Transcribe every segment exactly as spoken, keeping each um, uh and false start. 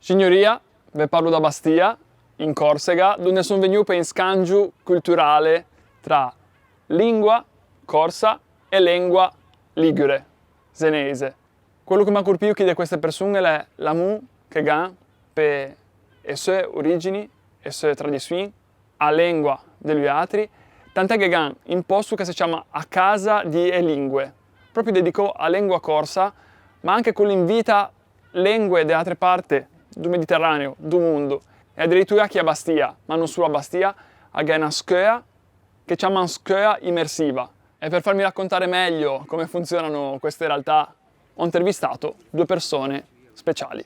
Signuria, vi parlu da Bastia, in Corsega, dunde sò vegnutu per un scambiu culturale trà lingua corsa è lingua ligure, senese. Quellu chì m'hà curpiu chì di queste persone hè l'amore chì anu per e so origine, e so tradizione, a lingua di l'altri, tant'è chì anu un postu chì si chjama a Casa di e Lingue, propiu dedicatu à a lingua corsa, ma ancu chì invita lingue di altre parti di u Mediterraniu, di u mondu, è addirittura quì à Bastia, ma ùn solu à Bastia, anu una scola chì chjamanu scola immersiva. È per farvi raccuntà megliu cumu funzionanu queste realtà, aghju intervistatu duie persone speciali.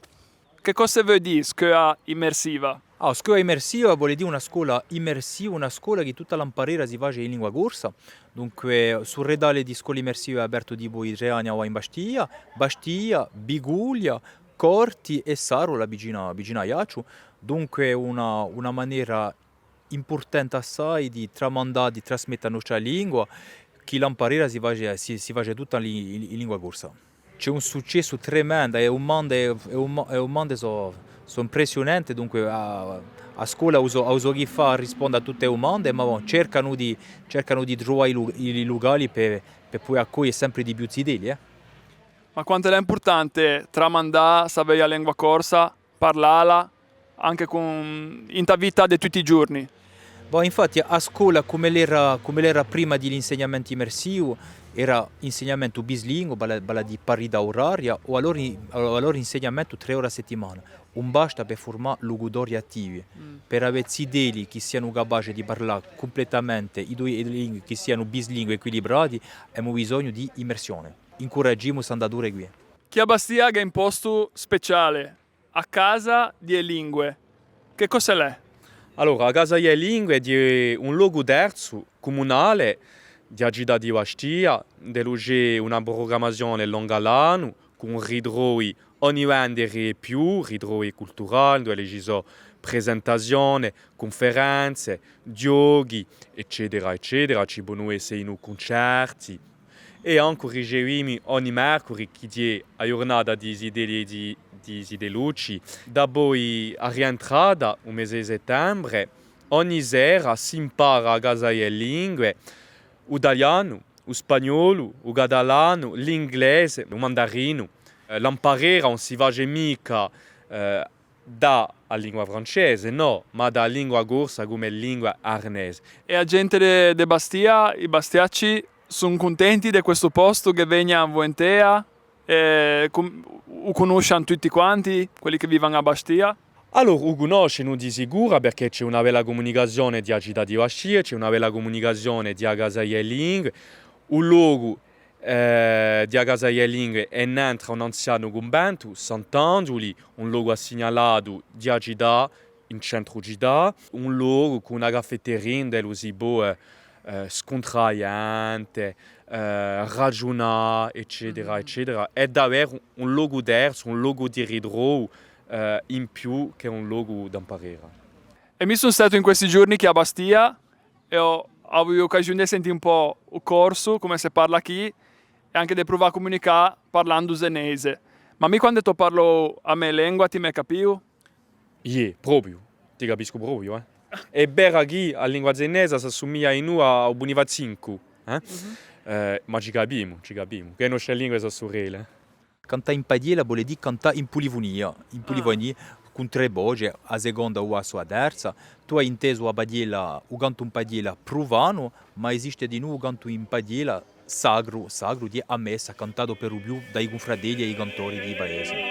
Chì cosa vole dì scola immersiva? Ah, scola immersiva vole dì una scola immersiva, una scola chì tutta l'amparera si face in lingua corsa. Dunque, stu redale di scole immersive hè apertu dipoi trè anni avà in Bastia, Bastia, Biguglia, Corti è Sarula, vicinu, vicinu à Aiacciu. Dunque, una, una manera impurtante assai di tramandà, di trasmette a nostra lingua, chì l'amparera si face, si, si face tutta in, in, in lingua corsa. Ci hè un successu tremendu, e dumande, e duma-, e dumande sò, sò impressiunanti, dunque a, a scola hà u so, hà u so chì fà à risponde à tutte e dumande, ma bon, cercanu di, cercanu di truvà i lu-, i, i lucali per, per pudè accoglie sempre di più zitelli, eh. Ma quant'ella hè impurtante tramandà, sapè a lingua corsa, parlalla, ancu cun, in a vita di tutti i ghjorni. Bò, infatti, a scola, cum'ella era, cum'ella era prima di l'insignamentu immersivu, era insignamentu bislingu, vale, vale à dì parità oraria, o allora, o allora insignamentu trè ore à settimana. Ùn basta per furmà lucutori attivi. Mm. Per avè zitelli chì sianu capaci di parlà cumplettamente i dui lingui, chì sianu bislingui è equilibrati, emu bisognu di immersione. Incuraggimu st'andatura quì. Quì à Bastia hè un postu speciale. A Casa di e Lingue. Chì cosa hè? Allora, a Casa di e Lingue hè un locu terzu cumunale di a cità di Bastia, induve ci hè una prugrammazione longa l'annu, cù ritrovi ogni vennari è più, ritrovi culturali, induve ci sò presentazione, cunferenze, ghjochi, eccetera, eccetera. Ci ponu esse dinù cuncerti. È ancu ricevimu ogni mercuri, chì hè a ghjurnata di i zitelli è di, di i zitellucci, dapoi a rientrata, u mese di settembre, ogni sera s'impara à a Casa di e Lingue u talianu, u spagnolu, u catalanu, l'inglese, u mandarinu. Eh, l'amparera ùn si face micca, eh, da a lingua francese, nò, ma da a lingua corsa cum'è lingua arnese. È a ghjente di, di Bastia, i bastiacci, sò cuntenti di questu postu chì vegna vulintera, è cum-, u cunnoscenu tutti quanti, quelli chì vivenu à Bastia? Allora, u cunnoscenu di sicuru, perchè ci hè una bella cumunicazione di a cità di Bastia, ci hè una bella cumunicazione di a Casa di e Lingue, u locu eh, di a Casa di e Lingue hè nentru à un anzianu cunventu, Sant'Anghjuli, un locu assignalatu di a cità, in centru cità, un locu cù una caffetteria induve si pò, eh, eh, scuntrà ghjente, eh, ragiunà, eccetera, eccetera. Hè daveru un locu terzu, un locu di ritrovu, eh, in più chè un locu d'amparera. È mi sò statu in questi ghjorni quì à Bastia, è aghju avutu l'occasione di sente un pò u corsu, cumu si parla quì, è ancu di pruvà à cumunicà parlendu u senese. Ma mì quandu ti parlu a me lingua, ti mi capisci? Iè, propiu, ti capiscu propiu, eh. Hè vera chì a lingua senese s'assumiglia dinù à u bunifazincu, eh? Mhm. Eh, ma ci capimu, ci capimu, chì e nostre lingue sò surele, eh. Cantà in paghjella vole dì cantà in pulifunia, in pulifunia, cun trè voce, a seconda o a so a terza. Tù ai intesu a paghjella, u cantu in paghjella prufanu, ma esiste dinù u cantu in paghjella sacru, sacru, di a messa, cantatu per u più da i cunfratelli è i cantori di i paesi.